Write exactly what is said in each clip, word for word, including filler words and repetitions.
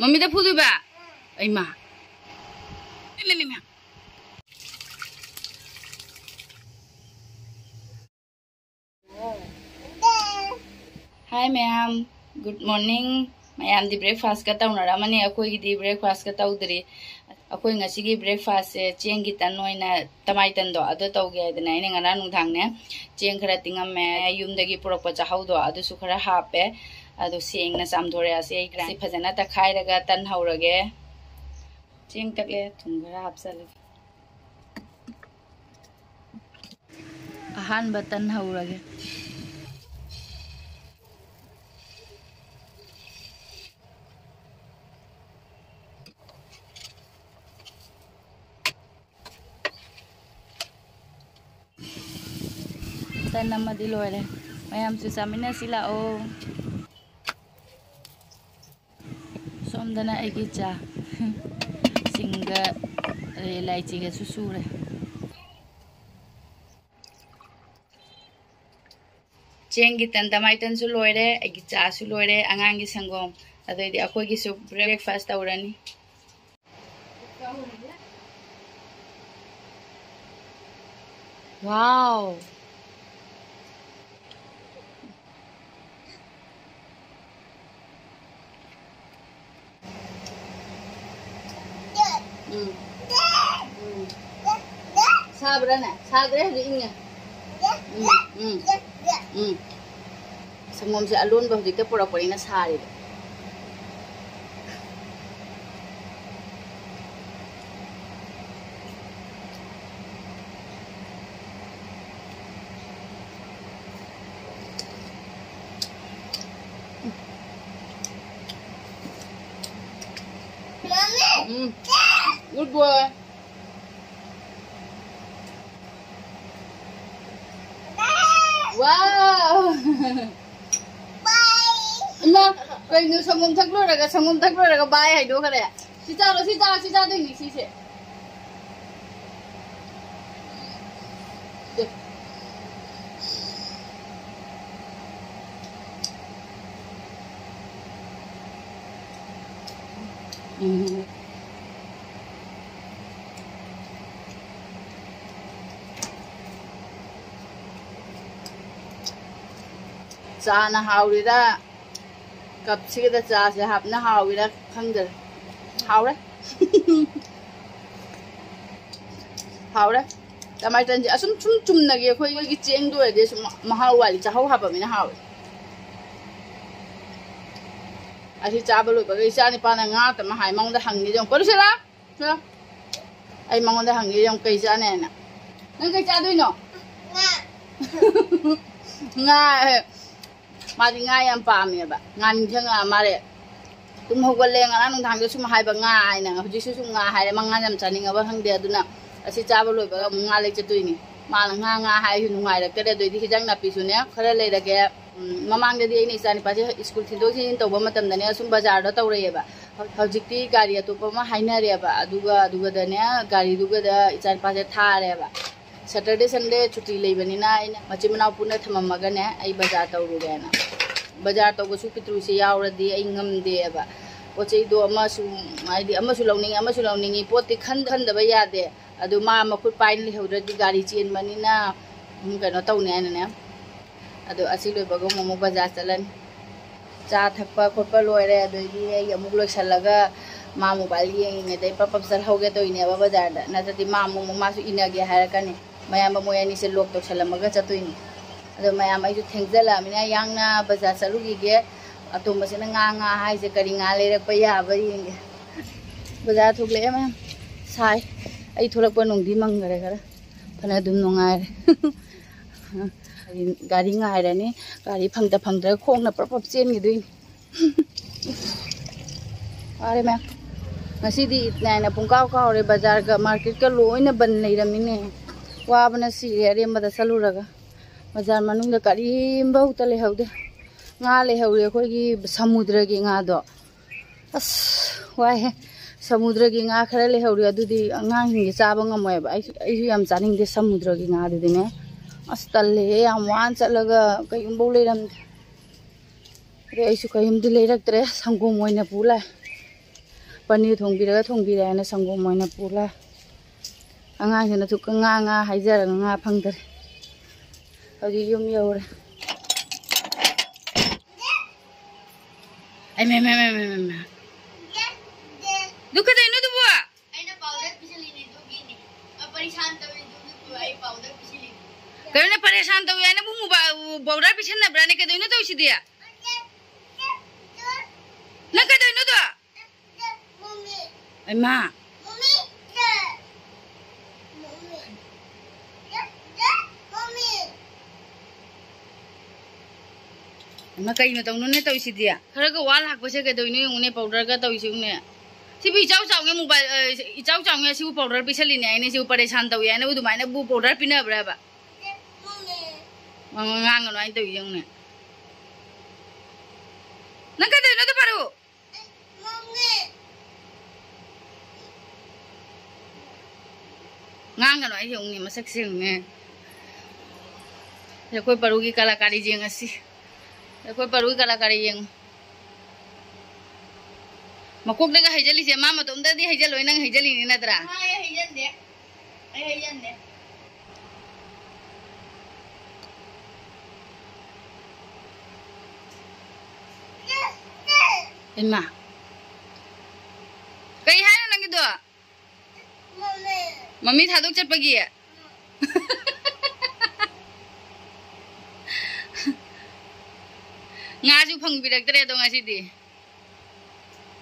ꯃꯝꯃꯤꯗ ꯐꯨꯗꯣꯏꯕ? ꯑꯩꯃ꯫ ꯏꯃ, ꯏꯃ, ꯏꯃ꯫ Hi ꯃꯌꯥꯝ, good morning꯫ ꯃꯌꯥꯝꯗꯤ breakfastꯀ ꯇꯧꯅꯔꯝꯃꯅꯤ, ꯑꯩꯈꯣꯏꯒꯤꯗꯤ breakfastꯀ ꯇꯧꯗ꯭ꯔꯤ꯫ ꯑꯩꯈꯣꯏ ꯉꯁꯤꯒꯤ breakfastꯁꯦ ꯆꯦꯡꯒꯤ ꯇꯟ ꯑꯣꯏꯅ, ꯇꯃꯥꯏ ꯇꯟꯗꯣ ꯑꯗꯨ ꯇꯧꯒꯦ ꯍꯥꯏꯗꯅ ꯑꯩꯅ ꯉꯔꯥꯡ ꯅꯨꯡꯗꯥꯡꯅꯦ ꯆꯦꯡ ꯈꯔ ꯇꯤꯡꯉꯝꯃꯦ, ꯌꯨꯝꯗꯒꯤ ꯄꯨꯔꯛꯄ ꯆꯥꯛꯍꯧꯗꯣ ꯑꯗꯨꯁꯨ ꯈꯔ ꯍꯥꯞꯄꯦ꯫ ꯑꯗꯨ ꯁꯦꯡꯅ ꯆꯥꯝꯊꯣꯔꯛꯑꯁꯤ꯫ ꯑꯩ ꯒ꯭ꯔꯥꯏꯟ-, ꯁꯤ ꯐꯖꯅ ꯇꯛꯈꯥꯏꯔꯒ ꯇꯟ ꯍꯧꯔꯒꯦ꯫ ꯆꯦꯡ ꯇꯛꯂꯦ, ꯊꯨꯝ ꯈꯔ ꯍꯥꯞꯆꯜꯂꯒꯦ꯫ ꯑꯍꯥꯟꯕ ꯇꯟ ꯍꯧꯔꯒꯦ꯫ ꯇꯟ ꯑꯃꯗꯤ ꯂꯣꯏꯔꯦ꯫ ꯃꯌꯥꯝꯁꯨ ꯆꯥꯃꯤꯟꯅꯁꯤ ꯂꯥꯛꯑꯣ꯫ ꯁꯣꯝꯗꯅ ꯑꯩꯒꯤ ꯆꯥ꯫ ꯁꯤꯡꯒ ꯏꯂꯥꯏꯆꯤꯒꯁꯨ ꯁꯨꯔꯦ꯫ ꯆꯦꯡꯒꯤ ꯇꯟ, ꯇꯃꯥꯏ ꯇꯟꯁꯨ ꯂꯣꯏꯔꯦ, ꯑꯩꯒꯤ ꯆꯥꯁꯨ ꯂꯣꯏꯔꯦ, ꯑꯉꯥꯡꯒꯤ ꯁꯪꯒꯣꯝ, ꯑꯗꯩꯗꯤ ꯑꯩꯈꯣꯏꯒꯤꯁꯨ breakfast ꯇꯧꯔꯅꯤ꯫ Wow! ꯎꯝ꯫ ꯎꯝ꯫ ꯁꯥꯕ꯭ꯔꯥꯅꯦ? ꯁꯥꯗ꯭ꯔꯦ, ꯍꯧꯖꯤꯛ ꯏꯪꯉꯦ꯫ ꯎꯝ, ꯎꯝ, ꯎꯝ꯫ ꯁꯪꯒꯣꯝꯁꯦ ꯑꯂꯣꯟꯕ ꯍꯧꯖꯤꯛꯇ ꯄꯨꯔꯛꯄꯅꯤꯅ ꯁꯥꯔꯤꯕ꯫ ꯎꯝ꯫ Good boy. Wow! ꯏꯃꯥ, ꯀꯩꯅꯣ ꯁꯪꯒꯣꯝ ꯊꯛ ꯂꯣꯏꯔꯒ, ꯁꯪꯒꯣꯝ ꯊꯛ ꯂꯣꯏꯔꯒ bye ꯍꯥꯏꯗꯣꯛꯈ꯭ꯔꯦ? ꯁꯤ ꯆꯥꯔꯣ, ꯁꯤ ꯆꯥꯔꯣ, ꯁꯤ ꯆꯥꯗꯣꯏꯅꯤ, ꯁꯤꯁꯦ꯫ ꯁꯦ꯫ ꯎꯝ꯫ ꯆꯥꯅ ꯍꯥꯎꯔꯤꯔꯥ, ꯀꯞꯁꯤꯒꯗ ꯆꯥꯁꯦ ꯍꯥꯞꯅ ꯍꯥꯎꯔꯤꯔꯥ ꯈꯪꯗꯔꯦ꯫ ꯍꯥꯎꯔꯦ꯫ ꯍꯥꯎꯔꯦ꯫ ꯇꯃꯥꯏ ꯇꯟꯁꯦ ꯑꯁꯨꯝ ꯁꯨꯝ ꯆꯨꯝꯅꯒꯤ ꯑꯩꯈꯣꯏꯒꯤ ꯆꯦꯡꯗꯣ ꯑꯣꯏꯔꯗꯤ ꯁꯨꯝ ꯃꯍꯥꯎ ꯋꯥꯠꯂꯤ, ꯆꯥꯛꯍꯧ ꯍꯥꯞꯄꯃꯤꯅ ꯍꯥꯎꯋꯦ꯫ ꯑꯁꯤ ꯆꯥꯕ ꯂꯣꯏꯕꯒ ꯏꯆꯥ ꯅꯤꯄꯥꯅ ꯉꯥ ꯇꯝꯃ ꯍꯥꯏ ꯃꯉꯣꯟꯗ ꯍꯪꯉꯤꯁꯦ ꯌꯦꯡꯉꯨ꯫ ꯀꯣ ꯂꯨꯁꯤꯂꯥ? ꯁꯤꯂꯥ꯫ ꯑꯩ ꯃꯉꯣꯟꯗ ꯍꯪꯉꯤꯁꯦ ꯌꯦꯡꯉꯨ ꯀꯩ ꯆꯥꯅꯦꯅ꯫ "ꯅꯪ ꯀꯩ ꯆꯥꯗꯣꯏꯅꯣ?" "ꯉꯥ"꯫ ꯉꯥ꯫ ꯃꯥꯗꯤ ꯉꯥ ꯌꯥꯝ ꯄꯥꯝꯃꯦꯕ꯫ ꯉꯥ ꯅꯤꯡꯁꯤꯡꯉꯛꯑ ꯃꯥꯜꯂꯦ꯫ ꯇꯨꯝ ꯍꯧꯒꯠꯂꯦ, ꯉꯔꯥꯡ ꯅꯨꯡꯗꯥꯡꯗ ꯁꯨꯝ ꯍꯥꯏꯕ ꯉꯥ ꯍꯥꯏꯅ, ꯍꯧꯖꯤꯛꯁꯨ ꯁꯨꯝ ꯉꯥ ꯍꯥꯏꯔꯦ꯫ ꯃꯥ ꯉꯥ ꯌꯥꯝ ꯆꯥꯅꯤꯡꯉꯕ ꯈꯪꯗꯦ꯫ ꯑꯗꯨꯅ ꯑꯁꯤ ꯆꯥꯕ ꯂꯣꯏꯕꯒ ꯑꯃꯨꯛ ꯉꯥ ꯂꯩ ꯆꯠꯇꯣꯏꯅꯤ꯫ ꯃꯥꯅ ꯉꯥ, ꯉꯥ ꯍꯥꯏꯔꯁꯨ ꯅꯨꯡꯉꯥꯏꯔꯛꯇꯔꯦ꯫ ꯑꯗꯨꯏꯗꯤ ꯍꯤꯟꯖꯥꯡ ꯅꯥꯄꯤꯁꯨꯅꯦ ꯈꯔ ꯂꯩꯔꯒꯦ꯫ ꯎꯝ, ꯃꯃꯥꯡꯗꯗꯤ ꯑꯩꯅ ꯏꯆꯥꯅꯤꯄꯥꯁꯦ ꯁ꯭ꯀꯨꯜ ꯊꯤꯟꯗꯣꯛ ꯊꯤꯟꯖꯤꯟ ꯇꯧꯕ ꯃꯇꯝꯗꯅꯦ ꯁꯨꯝ ꯕꯖꯥꯔꯗ ꯇꯧꯔꯛꯑꯦꯕ꯫ ꯍꯧ-, ꯍꯧꯖꯤꯛꯇꯤ ꯒꯥꯔꯤ ꯑꯇꯣꯞꯄ ꯑꯃ ꯍꯥꯏꯅꯔꯦꯕ꯫ ꯑꯗꯨꯒ, ꯑꯗꯨꯒꯗꯅꯦ ꯒꯥꯔꯤꯗꯨꯒꯗ ꯏꯆꯥꯅꯤꯄꯥꯁꯦ ꯊꯥꯔꯦꯕ꯫ Saturday Sunday ꯁꯨꯇꯤ ꯂꯩꯕꯅꯤꯅ ꯑꯩꯅ ꯃꯆꯤꯟ ꯃꯅꯥꯎ ꯄꯨꯟꯅ ꯊꯝꯃꯝꯃꯒꯅꯦ ꯑꯩ ꯕꯖꯥꯔ ꯇꯧꯔꯨꯒꯦꯅ꯫ ꯕꯖꯥꯔ ꯇꯧꯕꯁꯨ ꯄꯤꯇ꯭ꯔꯨꯁꯦ ꯌꯥꯎꯔꯗꯤ ꯑꯩ ꯉꯝꯗꯦꯕ꯫ ꯄꯣꯠ ꯆꯩꯗꯣ ꯑꯃꯁꯨ, ꯍꯥꯏꯗꯤ ꯑꯃꯁꯨ ꯂꯧꯅꯤꯡꯉꯤ, ꯑꯃꯁꯨ ꯂꯧꯅꯤꯡꯉꯤ, ꯄꯣꯠꯇꯤ ꯈꯟ-, ꯈꯟꯗꯕ ꯌꯥꯗꯦ꯫ ꯑꯗꯨ ꯃꯥ ꯃꯈꯨꯠ ꯄꯥꯏꯅ ꯂꯩꯍꯧꯗ꯭ꯔꯗꯤ ꯒꯥꯔꯤ ꯆꯦꯟꯕꯅꯤꯅ ꯑꯃꯨꯛ ꯀꯩꯅꯣ ꯇꯧꯅꯤ ꯍꯥꯏꯅꯅꯦ꯫ ꯑꯗꯣ ꯑꯁꯤ ꯂꯣꯏꯕꯒ ꯑꯃꯨꯛ, ꯑꯃꯨꯛ ꯕꯖꯥꯔ ꯆꯠꯂꯅꯤ꯫ ꯆꯥ ꯊꯛꯄ ꯈꯣꯠꯄ ꯂꯣꯏꯔꯦ꯫ ꯑꯗꯩꯗꯤ ꯑꯩ ꯑꯃꯨꯛ ꯂꯣꯏꯁꯤꯜꯂꯒ ꯃꯥ mobile ꯌꯦꯡꯉꯤꯉꯩꯗ ꯑꯩ ꯄꯞ ꯄꯞ ꯆꯠꯍꯧꯒꯦ ꯇꯧꯔꯤꯅꯦꯕ ꯕꯖꯥꯔꯗ꯫ ꯅꯠꯇ꯭ꯔꯗꯤ ꯃꯥ ꯑꯃꯨꯛ, ꯑꯃꯨꯛ ꯃꯥꯁꯨ ꯏꯟꯅꯒꯦ ꯍꯥꯏꯔꯛꯀꯅꯤ꯫ ꯃꯌꯥꯝꯕ ꯃꯣꯏ ꯑꯅꯤꯁꯦ lock ꯇꯧꯁꯜꯂꯝꯃꯒ ꯆꯠꯇꯣꯏꯅꯤ꯫ ꯑꯗꯣ ꯃꯌꯥꯝ ꯑꯩꯁꯨ ꯊꯦꯡꯖꯜꯂꯛꯑꯃꯤꯅ ꯌꯥꯡꯅ ꯕꯖꯥꯔ ꯆꯠꯂꯨꯈꯤꯒꯦ꯫ ꯑꯇꯣꯝꯕꯁꯤꯅ ꯉꯥ, ꯉꯥ ꯍꯥꯏꯁꯦ ꯀꯔꯤ ꯉꯥ ꯂꯩꯔꯛꯄ ꯌꯥꯕ ꯌꯦꯡꯒꯦ꯫ ꯕꯖꯥꯔ ꯊꯣꯛꯂꯛꯑꯦ ꯃꯌꯥꯝ꯫ ꯁꯥꯏ꯫ ꯑꯩ ꯊꯣꯛꯂꯛꯄ ꯅꯨꯡꯗꯤ ꯃꯪꯈꯔꯦ ꯈꯔ꯫ ꯐꯅ ꯑꯗꯨꯝ ꯅꯨꯡꯉꯥꯏꯔꯦ꯫ ꯒꯥꯔꯤ ꯉꯥꯏꯔꯅꯤ꯫ ꯒꯥꯔꯤ ꯐꯪꯗ ꯐꯪꯗ꯭ꯔꯒ ꯈꯣꯡꯅ ꯄ꯭ꯔꯞ ꯄ꯭ꯔꯞ ꯆꯦꯟꯈꯤꯗꯣꯏꯅꯤ꯫ ꯋꯥꯔꯦ ꯃꯌꯥꯝ꯫ ꯉꯁꯤꯗꯤ ꯏꯠꯅꯥꯏꯅ ꯄꯨꯡꯀꯥꯎ ꯀꯥꯎꯔꯦ꯫ ꯕꯖꯥꯔꯒ marketꯀ ꯂꯣꯏꯅ ꯕꯟ ꯂꯩꯔꯝꯃꯤꯅꯦ꯫ ꯋꯥꯕꯅ ꯁꯤꯔꯦ ꯑꯔꯦꯝꯕꯗ ꯆꯠꯂꯨꯔꯒ꯫ ꯕꯖꯥꯔ ꯃꯅꯨꯡꯗ ꯀꯔꯤꯝꯐꯥꯎꯇ ꯂꯩꯍꯧꯗꯦ꯫ ꯉꯥ ꯂꯩꯍꯧꯔꯤ ꯑꯩꯈꯣꯏꯒꯤ ꯁꯃꯨꯗ꯭ꯔꯒꯤ ꯉꯥꯗꯣ꯫ ꯑꯁ, ꯋꯥꯏꯍꯦ꯫ ꯁꯃꯨꯗ꯭ꯔꯒꯤ ꯉꯥ ꯈꯔ ꯂꯩꯍꯧꯔꯤ, ꯑꯗꯨꯗꯤ ꯑꯉꯥꯡꯁꯤꯡꯁꯦ ꯆꯥꯕ ꯉꯝꯃꯣꯏꯕ꯫ ꯑꯩꯁꯨ, ꯑꯩꯁꯨ ꯌꯥꯝ ꯆꯥꯅꯤꯡꯗꯦ ꯁꯃꯨꯗ꯭ꯔꯒꯤ ꯉꯥꯗꯨꯗꯤꯅꯦ꯫ ꯑꯁ, ꯇꯜꯂꯦꯍꯦ, ꯌꯥꯝ ꯋꯥꯅ ꯆꯠꯂꯒ ꯀꯩꯒꯨꯝꯕ ꯂꯩꯔꯝꯗꯦ꯫ ꯑꯗꯩ ꯑꯩꯁꯨ ꯀꯔꯤꯝꯇ ꯂꯩꯔꯛꯇ꯭ꯔꯦ, ꯁꯪꯒꯣꯝ ꯑꯣꯏꯅ ꯄꯨ ꯂꯥꯛꯑꯦ꯫ ꯄꯅꯤꯔ ꯊꯣꯡꯕꯤꯔꯒ ꯊꯣꯡꯕꯤꯔꯦ ꯍꯥꯏꯅ ꯁꯪꯒꯣꯝ ꯑꯣꯏꯅ ꯄꯨꯂ꯫ ꯑꯉꯥꯡꯁꯤꯅ ꯊꯨꯛꯀ ꯉꯥ ꯉꯥ ꯍꯥꯏꯖꯔꯒ ꯉꯥ ꯐꯪꯗ꯭ꯔꯦ꯫ ꯍꯧꯖꯤꯛ ꯌꯨꯝ ꯌꯧꯔꯦ꯫ ꯑꯩ ꯃꯦ, ꯃꯦ, ꯃꯦ, ꯃꯦ, ꯃꯦ, ꯃꯦ꯫ ꯑꯗꯨ ꯀꯩꯗꯧꯅꯣ ꯑꯗꯨꯕꯨ? ꯑꯩꯅ ꯄꯥꯎꯗꯔ ꯄꯤꯁꯜꯂꯤꯅꯦ ꯑꯗꯨꯒꯤꯅꯦ꯫ ꯑ, ꯄꯔꯤꯁꯥꯟ ꯇꯧꯔꯤꯗꯨꯒꯤ ꯑꯩ ꯄꯥꯎꯗꯔ ꯄꯤꯁꯜꯂꯤꯅꯦ꯫ ꯀꯩꯅꯣꯅꯦ, ꯄꯔꯦꯁꯥꯟ ꯇꯧꯋꯦ ꯍꯥꯏꯅꯕꯨ ꯃꯣꯕꯥꯏꯜ ꯄꯥꯎꯗꯔ ꯄꯤꯁꯟꯅꯕ꯭ꯔꯥꯅꯦ? ꯀꯩꯗꯧꯅꯣ ꯇꯧꯔꯤꯁꯤꯗꯤ? ꯅꯪ ꯀꯩꯗꯧꯅꯣꯗꯣ? ꯃꯝꯃꯤ꯫ ꯑꯩꯃꯥ꯫ ꯃꯝꯃꯤ꯫ ꯃꯝꯃꯤ꯫ ꯃꯝꯃꯤ꯫ ꯏꯃꯥ, ꯀꯩꯅꯣ ꯇꯧꯅꯨꯅꯦ ꯇꯧꯔꯤꯁꯤꯗꯤ? ꯈꯔꯒ ꯋꯥ ꯂꯥꯛꯄꯁꯦ ꯀꯩꯗꯧꯅꯣ ꯌꯦꯡꯉꯨꯅꯦ, ꯄꯥꯎꯗꯔꯒ ꯇꯧꯔꯤꯁꯤ ꯌꯦꯡꯉꯨꯅꯦ꯫ ꯁꯤꯕꯨ ꯏꯆꯥꯎ ꯆꯥꯎꯉꯩ ꯃꯣꯕꯥꯏꯜ, ꯑ, ꯏꯆꯥꯎ ꯆꯥꯎꯉꯩ ꯁꯤꯕꯨ ꯄꯥꯎꯗꯔ ꯄꯤꯁꯜꯂꯤꯅꯦ ꯍꯥꯏꯅꯦ, ꯁꯤꯕꯨ ꯄꯔꯦꯁꯥꯟ ꯇꯧꯏ ꯍꯥꯏꯅꯕꯨ ꯑꯗꯨꯃꯥꯏꯅꯕꯨ ꯄꯥꯎꯗꯔ ꯄꯤꯅꯕ꯭ꯔꯕ? ꯃꯝꯃꯤ꯫ ꯉꯥꯡꯒꯅꯨ ꯍꯥꯏꯅ ꯇꯧꯔꯤꯁꯤ ꯌꯦꯡꯉꯨꯅꯦ꯫ ꯅꯪ ꯀꯩꯗꯧꯔꯤꯅꯣ ꯑꯗꯨ ꯄꯥꯔꯨ? ꯉꯥꯡꯒꯅꯨ, ꯑꯩ ꯌꯦꯡꯉꯨꯅꯦ, ꯃꯁꯛꯁꯦ ꯌꯦꯡꯉꯨꯅꯦ꯫ ꯑꯩꯈꯣꯏ ꯄꯔꯨꯒꯤ ꯀꯂꯥꯀꯥꯔꯤ ꯌꯦꯡꯉꯁꯤ꯫ ꯑꯩꯈꯣꯏ ꯄꯔꯨꯒꯤ ꯀꯂꯥꯀꯥꯔꯤ ꯌꯦꯡꯉꯨ꯫ ꯃꯀꯣꯛꯇꯒ ꯍꯩꯖꯜꯂꯤꯁꯦ ꯃꯥ ꯃꯇꯣꯝꯇꯗꯤ ꯍꯩꯖꯜꯂꯣꯏ, ꯅꯪ ꯍꯩꯖꯜꯂꯤꯅꯤ ꯅꯠꯇ꯭ꯔꯥ? ꯃꯥ ꯑꯩ ꯍꯩꯖꯟꯗꯦ꯫ ꯑꯩ ꯍꯩꯖꯟꯗꯦ꯫ ꯏꯃꯥ꯫ ꯀꯩ ꯍꯥꯏꯅꯣ ꯅꯪꯒꯤꯗꯣ? ꯃꯝꯃꯤ ꯊꯥꯗꯣꯛ ꯆꯠꯄꯒꯤ? ꯉꯥꯁꯨ ꯐꯪꯕꯤꯔꯛꯇ꯭ꯔꯦ ꯑꯗꯣ ꯉꯁꯤꯗꯤ꯫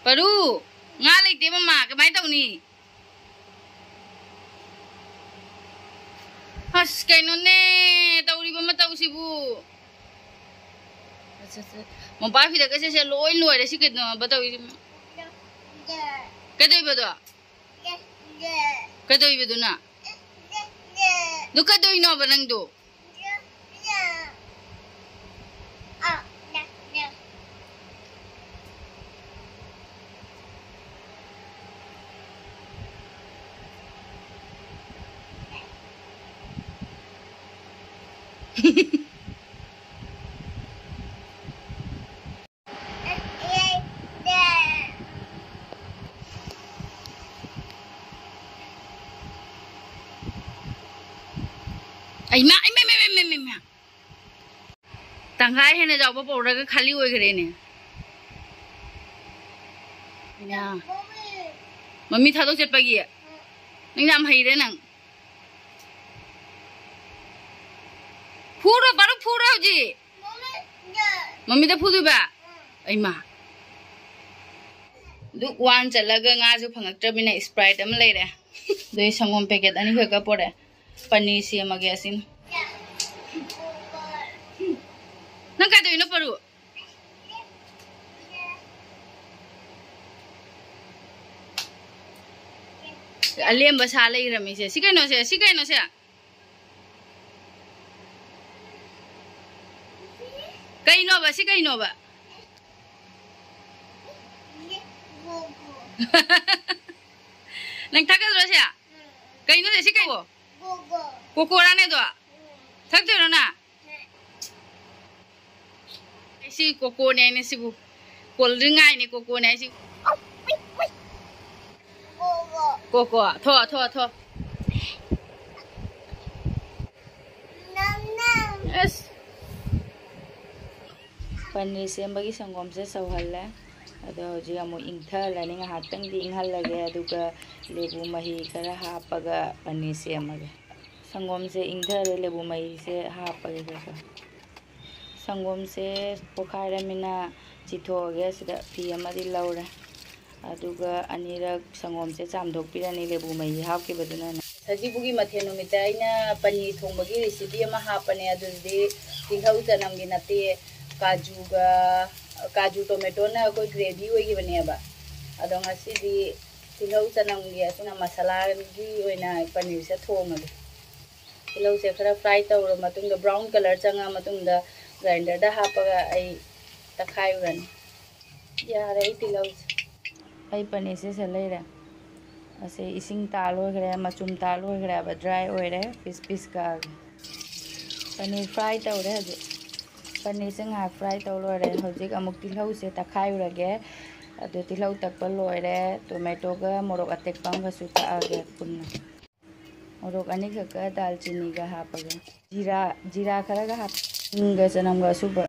ꯄꯔꯨ, ꯉꯥ ꯂꯩꯇꯦ ꯃꯃꯥ, ꯀꯃꯥꯏꯅ ꯇꯧꯅꯤ? ꯑꯁ, ꯀꯩꯅꯣꯅꯦ ꯇꯧꯔꯤꯕ ꯃꯇꯧꯁꯤꯕꯨ? ꯑꯁ, ꯑꯁ, ꯑꯁ꯫ ꯃꯣꯝꯄꯥꯛ ꯐꯤꯗꯛꯀꯁꯦ ꯁꯦ ꯂꯣꯏ ꯂꯣꯏꯔꯦ꯫ ꯁꯤ ꯀꯩꯅꯣꯕ ꯇꯧꯔꯤꯁꯤ? ꯀꯩꯗꯧꯔꯤꯕꯗꯣ? ꯀꯩꯗꯧꯔꯤꯕꯗꯨꯅ? ꯑꯗꯨ ꯀꯩꯗꯧꯔꯤꯅꯣꯕ ꯅꯪꯗꯣ? ꯏꯃꯥ, ꯏꯃꯥ, ꯏꯃꯥ, ꯏꯃꯥ, ꯏꯃꯥ, ꯏꯃꯥ꯫ ꯇꯪꯈꯥꯏ ꯍꯦꯟꯅ ꯆꯥꯎꯕ ꯄꯧꯔꯒ ꯈꯥꯂꯤ ꯑꯣꯏꯈ꯭ꯔꯦꯅꯦ꯫ ꯏꯃꯥ꯫ ꯃꯃꯤ ꯊꯥꯗꯣꯛ ꯆꯠꯄꯒꯤ꯫ ꯅꯪ ꯌꯥꯝ ꯍꯩꯔꯦ ꯅꯪ꯫ ꯐꯨꯔꯣ, ꯄꯥꯔꯨ ꯐꯨꯔꯣ ꯍꯧꯖꯤꯛ꯫ ꯃꯃꯤꯗ ꯐꯨꯗꯣꯏꯕ? ꯑꯩꯃꯥ꯫ ꯗꯨꯛ ꯋꯥꯟ ꯆꯠꯂꯒ ꯉꯥꯁꯨ ꯐꯪꯉꯛꯇ꯭ꯔꯕꯅꯤꯅ Sprite ꯑꯃ ꯂꯩꯔꯦ꯫ ꯑꯗꯩ ꯁꯪꯒꯣꯝ packet ꯑꯅꯤꯈꯛꯀ ꯄꯣꯔꯛꯑꯦ꯫ ꯄꯅꯤꯔ ꯁꯦꯝꯃꯒꯦ ꯑꯁꯤꯅ꯫ ꯅꯪ ꯀꯩꯗꯧꯔꯤꯅꯣ, ꯄꯔꯨ? ꯑꯂꯦꯝꯕ ꯁꯥ ꯂꯩꯔꯝꯃꯤꯁꯦ꯫ ꯁꯤ ꯀꯩꯅꯣꯁꯦ, ꯁꯤ ꯀꯩꯅꯣꯁꯦ? ꯀꯩꯅꯣꯕ, ꯁꯤ ꯀꯩꯅꯣꯕ? ꯅꯪ ꯊꯛꯀꯗ꯭ꯔꯣ ꯁꯦ? ꯀꯩꯅꯣꯅꯦ ꯁꯤ ꯀꯩꯅꯣ? ꯀꯣꯀꯣꯔꯥꯅꯦ ꯑꯗꯣ? ꯊꯛꯇꯣꯏꯔꯣ ꯅꯪ? ꯁꯤ ꯀꯣꯀꯣꯅꯦ ꯍꯥꯏꯅꯦ ꯁꯤꯕꯨ꯫ Cold drink ꯍꯥꯏꯅꯦ ꯀꯣꯀꯣꯅꯦ ꯍꯥꯏꯁꯤ꯫ ꯀꯣꯀꯣ, ꯊꯣ, ꯊꯣ, ꯊꯣ꯫ ꯑꯁ꯫ ꯄꯅꯤꯔ ꯁꯦꯝꯕꯒꯤ ꯁꯪꯒꯣꯝꯁꯦ ꯁꯧꯍꯜꯂꯦ꯫ ꯑꯗꯣ ꯍꯧꯖꯤꯛ ꯑꯃꯨꯛ ꯏꯪꯊꯍꯜꯂꯅꯤ, ꯉꯥꯏꯍꯥꯛꯇꯪꯗꯤ ꯏꯪꯍꯜꯂꯒꯦ, ꯑꯗꯨꯒ ꯂꯦꯕꯨ ꯃꯍꯤ ꯈꯔ ꯍꯥꯞꯄꯒ ꯄꯅꯤꯔ ꯁꯦꯝꯃꯒꯦ꯫ ꯁꯪꯒꯣꯝꯁꯦ ꯏꯪꯊꯔꯦ, ꯂꯦꯕꯨ ꯃꯍꯤꯁꯦ ꯍꯥꯞꯄꯒꯦ ꯈꯔ ꯈꯔ꯫ ꯁꯪꯒꯣꯝꯁꯦ ꯄꯣꯈꯥꯏꯔꯃꯤꯅ ꯆꯤꯊꯣꯛꯑꯒꯦ꯫ ꯁꯤꯗ ꯐꯤ ꯑꯃꯗꯤ ꯂꯧꯔꯦ, ꯑꯗꯨꯒ ꯑꯅꯤꯔꯛ ꯁꯪꯒꯣꯝꯁꯦ ꯆꯥꯝꯊꯣꯛꯄꯤꯔꯅꯤ, ꯂꯦꯕꯨ ꯃꯍꯤ ꯍꯥꯞꯈꯤꯕꯗꯨꯅꯅꯦ꯫ ꯁꯖꯤꯕꯨꯒꯤ ꯃꯊꯦꯜ ꯅꯨꯃꯤꯠꯇ ꯑꯩꯅ ꯄꯅꯤꯔ ꯊꯣꯡꯕꯒꯤ recipe ꯑꯃ ꯍꯥꯞꯄꯅꯦ꯫ ꯑꯗꯨꯗꯤ ꯇꯤꯜꯍꯧ ꯆꯅꯝꯒꯤ ꯅꯠꯇꯦ, ꯀꯥꯖꯨꯒ, ꯀꯥꯖꯨ ꯇꯣꯃꯦꯇꯣꯅ ꯑꯩꯈꯣꯏ gravy ꯑꯣꯏꯈꯤꯕꯅꯦꯕ꯫ ꯑꯗꯣ ꯉꯁꯤꯗꯤ ꯇꯤꯜꯍꯧ ꯆꯅꯝꯒꯤ ꯑꯁꯤꯅ ꯃꯁꯥꯂꯥꯒꯤ ꯑꯣꯏꯅ ꯄꯅꯤꯔꯁꯦ ꯊꯣꯡꯉꯒꯦ꯫ ꯇꯤꯜꯍꯧꯁꯦ ꯈꯔ fry ꯇꯧꯔ ꯃꯇꯨꯡꯗ, brown colour ꯆꯪꯉ ꯃꯇꯨꯡꯗ, grinderꯗ ꯍꯥꯞꯄꯒ ꯑꯩ ꯇꯛꯈꯥꯏꯔꯨꯔꯅꯤ꯫ ꯌꯥꯔꯦ ꯑꯩ ꯇꯤꯜꯍꯧꯁꯦ꯫ ꯑꯩ ꯄꯅꯤꯔꯁꯦ ꯁꯦ ꯂꯩꯔꯦ꯫ ꯑꯁꯦ ꯏꯁꯤꯡ ꯇꯥ ꯂꯣꯏꯈ꯭ꯔꯦ, ꯃꯆꯨꯝ ꯇꯥ ꯂꯣꯏꯈ꯭ꯔꯦꯕ, dry ꯑꯣꯏꯔꯦ꯫ Piece piece ꯀꯛꯑꯒꯦ꯫ ꯄꯅꯤꯔ fry ꯇꯧꯔꯦ ꯍꯧꯖꯤꯛ꯫ ꯄꯅꯤꯔꯁꯦ ꯉꯥꯏꯍꯥꯛ fry ꯇꯧ ꯂꯣꯏꯔꯦ꯫ ꯍꯧꯖꯤꯛ ꯑꯃꯨꯛ ꯇꯤꯜꯍꯧꯁꯦ ꯇꯛꯈꯥꯏꯔꯨꯔꯒꯦ꯫ ꯑꯗꯨ ꯇꯤꯜꯍꯧ ꯇꯛꯄ ꯂꯣꯏꯔꯦ꯫ ꯇꯣꯃꯦꯇꯣꯒ ꯃꯣꯔꯣꯛ ꯑꯇꯦꯛꯄ ꯑꯃꯒꯁꯨ ꯇꯛꯑꯒꯦ ꯄꯨꯟꯅ꯫ ꯃꯣꯔꯣꯛ ꯑꯅꯤꯈꯛꯀ ꯗꯥꯜꯆꯤꯅꯤꯒ ꯍꯥꯞꯄꯒꯦ꯫ ꯖꯤꯔꯥ, ꯖꯤꯔꯥ ꯈꯔꯒ ꯍꯥꯞ-, ꯁꯤꯡꯒ ꯆꯅꯝꯒ ꯑꯁꯨꯕ꯫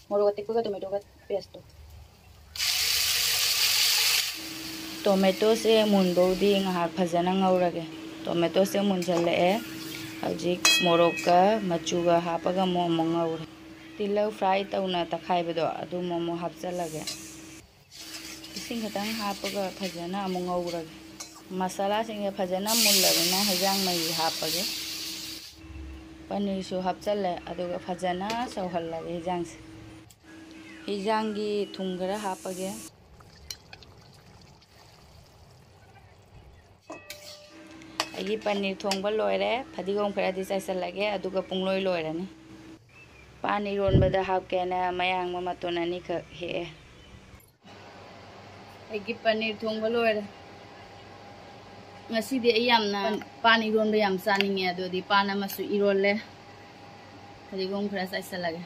ꯃꯣꯔꯣꯛ ꯑꯇꯦꯛꯄꯒ ꯇꯣꯃꯦꯇꯣꯒ ꯄꯦꯁꯇꯣ꯫ ꯇꯣꯃꯦꯇꯣꯁꯦ ꯃꯨꯟꯕꯧꯗꯤ ꯉꯥꯏꯍꯥꯛ ꯐꯖꯅ ꯉꯧꯔꯒꯦ꯫ ꯇꯣꯃꯦꯇꯣꯁꯦ ꯃꯨꯟꯖꯜꯂꯛꯑꯦ꯫ ꯍꯧꯖꯤꯛ ꯃꯣꯔꯣꯛꯀ ꯃꯆꯨꯒ ꯍꯥꯞꯄꯒ ꯑꯃꯨꯛ, ꯑꯃꯨꯛ ꯉꯧꯔꯦ꯫ ꯇꯤꯜꯍꯧ ꯐ꯭ꯔꯥꯏ ꯇꯧꯅ ꯇꯛꯈꯥꯏꯕꯗꯣ ꯑꯗꯨ ꯑꯃꯨꯛ, ꯑꯃꯨꯛ ꯍꯥꯞꯆꯜꯂꯒꯦ꯫ ꯏꯁꯤꯡ ꯈꯤꯇꯪ ꯍꯥꯞꯄꯒ ꯐꯖꯅ ꯑꯃꯨꯛ ꯉꯧꯔꯒꯦ꯫ ꯃꯁꯥꯂꯥꯁꯤꯡꯁꯦ ꯐꯖꯅ ꯃꯨꯜꯂꯕꯅꯤꯅ ꯍꯩꯖꯥꯡ ꯃꯍꯤ ꯍꯥꯞꯄꯒꯦ꯫ ꯄꯅꯤꯔꯁꯨ ꯍꯥꯞꯆꯜꯂꯦ, ꯑꯗꯨꯒ ꯐꯖꯅ ꯁꯧꯍꯜꯂꯒꯦ ꯍꯩꯖꯥꯡꯁꯦ꯫ ꯍꯩꯖꯥꯡꯒꯤ ꯊꯨꯝ ꯈꯔ ꯍꯥꯞꯄꯒꯦ꯫ ꯑꯩꯒꯤ ꯄꯅꯤꯔ ꯊꯣꯡꯕ ꯂꯣꯏꯔꯦ꯫ ꯐꯗꯤꯒꯣꯝ ꯈꯔꯗꯤ ꯆꯥꯏꯁꯜꯂꯒꯦ, ꯑꯗꯨꯒ ꯄꯨꯡꯂꯣꯏ ꯂꯣꯏꯔꯅꯤ꯫ ꯄꯥꯟ ꯏꯔꯣꯟꯕꯗ ꯍꯥꯞꯀꯦꯅ ꯃꯌꯥꯡ ꯃꯇꯣꯟ ꯑꯅꯤꯈꯛ ꯍꯦꯛꯑꯦ꯫ ꯑꯩꯒꯤ ꯄꯅꯤꯔ ꯊꯣꯡꯕ ꯂꯣꯏꯔꯦ꯫ ꯉꯁꯤꯗꯤ ꯑꯩ ꯌꯥꯝꯅ ꯄꯥꯟ ꯏꯔꯣꯟꯕ ꯌꯥꯝ ꯆꯥꯅꯤꯡꯉꯦ, ꯑꯗꯨꯗꯤ ꯄꯥꯟ ꯑꯃꯁꯨ ꯏꯔꯣꯜꯂꯦ꯫ ꯐꯗꯤꯒꯣꯝ ꯈꯔ ꯆꯥꯏꯁꯜꯂꯒꯦ꯫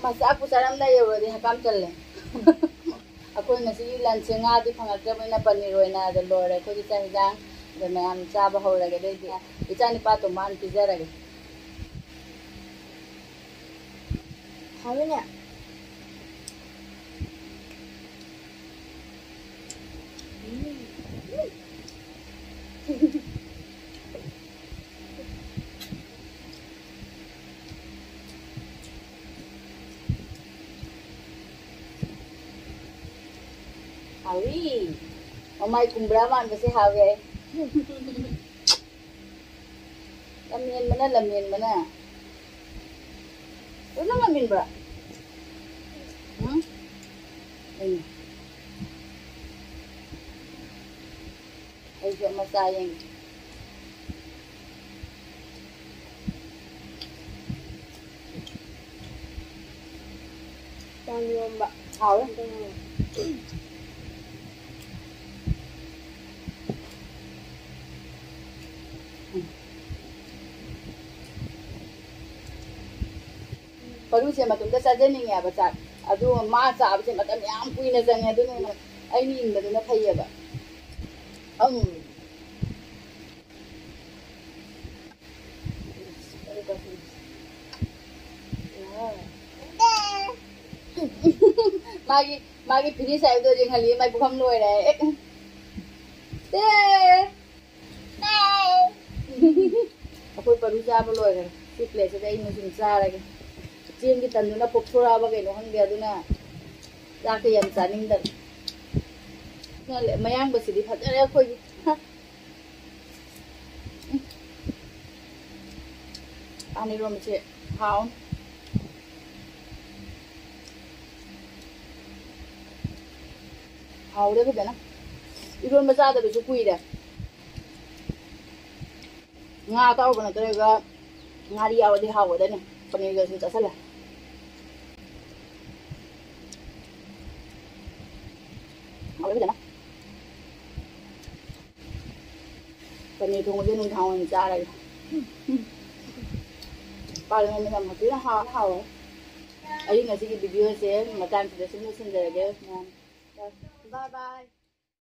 ꯃꯆꯥ ꯄꯨꯆꯥꯔꯝꯗꯥꯏ ꯌꯧꯔꯗꯤ ꯍꯀꯥꯝ ꯆꯜꯂꯦ꯫ ꯑꯩꯈꯣꯏ ꯉꯁꯤꯒꯤ ꯂꯟꯁꯁꯦ ꯉꯥꯗꯤ ꯐꯪꯉꯛꯇ꯭ꯔꯕꯅꯤꯅ ꯄꯅꯤꯔ ꯑꯣꯏꯅ ꯑꯗ ꯂꯣꯏꯔꯦ ꯑꯩꯈꯣꯏꯒꯤ ꯆꯥꯛ ꯍꯤꯟꯖꯥꯡ꯫ ꯑꯗ ꯃꯌꯥꯝ ꯆꯥꯕ ꯍꯧꯔꯒꯦ꯫ ꯑꯗꯩꯗꯤ ꯏꯆꯥ ꯅꯨꯄꯥ ꯑꯇꯣꯝꯕ ꯍꯥꯟꯅ ꯄꯤꯖꯔꯒꯦ꯫ ꯍꯥꯎꯋꯤꯅꯦ꯫ ꯎꯝ꯫ ꯍꯥꯎꯏ꯫ ꯃꯃꯥꯏ ꯀꯨꯝꯕ꯭ꯔꯥ ꯃꯥꯟꯕꯁꯦ ꯍꯥꯎꯋꯦ꯫ ꯂꯝꯍꯦꯟꯕꯅ, ꯂꯝꯍꯦꯟꯕꯅ꯫ ꯂꯣꯏꯅ ꯉꯝꯃꯤꯟꯕ꯭ꯔꯥ? ꯎꯝ? ꯂꯩꯅꯤ꯫ ꯑꯩꯁꯨ ꯑꯃ ꯆꯥ ꯌꯦꯡꯒꯦ꯫ ꯄꯥꯟ ꯏꯔꯣꯝꯕ꯫ ꯍꯥꯎꯋꯦ꯫ ꯎꯝ꯫ ꯃꯔꯨꯁꯦ ꯃꯇꯣꯝꯇ ꯆꯥꯖꯅꯤꯡꯉꯦꯕ ꯆꯥꯛ꯫ ꯑꯗꯨ ꯃꯥ ꯆꯥꯕꯁꯦ ꯃꯇꯝ ꯌꯥꯝ ꯀꯨꯏꯅ ꯆꯪꯉꯦ, ꯑꯗꯨꯅ ꯑꯩꯅ ꯏꯟꯕꯗꯨꯅ ꯐꯩꯌꯦꯕ꯫ ꯑꯪ꯫ ꯃꯥꯒꯤ, ꯃꯥꯒꯤ finish ꯍꯥꯏꯕꯗꯣ ꯌꯦꯡꯍꯜꯂꯤ, ꯃꯥꯏ ꯄꯨꯈꯝ ꯂꯣꯏꯔꯦ꯫ ꯇꯦ꯫ ꯑꯩꯈꯣꯏ ꯄꯔꯨ ꯆꯥꯕ ꯂꯣꯏꯈ꯭ꯔꯦ꯫ ꯁꯤ plateꯁꯤꯗ ꯑꯩ ꯃꯆꯨꯝ ꯆꯥꯔꯒꯦ꯫ ꯆꯦꯡꯒꯤ ꯇꯟꯗꯨꯅ ꯄꯣꯛꯊꯣꯔꯛꯑꯕ ꯀꯩꯅꯣ ꯈꯪꯗꯦ, ꯑꯗꯨꯅ ꯆꯥꯛꯇ ꯌꯥꯝ ꯆꯥꯅꯤꯡꯗꯕ꯫ ꯃꯌꯥꯡꯕꯁꯤꯗꯤ ꯐꯖꯔꯦ ꯑꯩꯈꯣꯏꯒꯤ꯫ ꯄꯥꯟ ꯏꯔꯣꯟꯕꯁꯦ ꯍꯥꯎ꯫ ꯍꯥꯎꯔꯦ ꯐꯖꯅ꯫ ꯏꯔꯣꯟꯕ ꯆꯥꯗꯕꯁꯨ ꯀꯨꯏꯔꯦ꯫ ꯉꯥ ꯑꯇꯥꯎꯕ ꯅꯠꯇ꯭ꯔꯒ ꯉꯥꯔꯤ ꯌꯥꯎꯔꯗꯤ ꯍꯥꯎꯒꯗꯅꯤ꯫ ꯄꯅꯤꯔꯒ ꯁꯨꯝ ꯆꯥꯁꯤꯜꯂꯦ꯫ ꯍꯥꯎꯔꯦ ꯐꯖꯅ꯫ ꯄꯅꯤꯔ ꯊꯣꯡꯕꯁꯦ ꯅꯨꯡꯗꯥꯡ ꯑꯣꯏꯅ ꯆꯥꯔꯒꯦ꯫ ꯄꯥꯜ ꯏꯔꯣꯟꯕ ꯌꯥꯝ ꯊꯤꯅ ꯍꯥꯎ-, ꯍꯥꯎꯋꯦ꯫ ꯑꯩ ꯉꯁꯤꯒꯤ videoꯁꯦ ꯃꯇꯥꯡꯁꯤꯗ ꯁꯨꯝ ꯂꯣꯏꯁꯤꯟꯖꯔꯒꯦ ꯃꯌꯥꯝ꯫ Bye bye꯫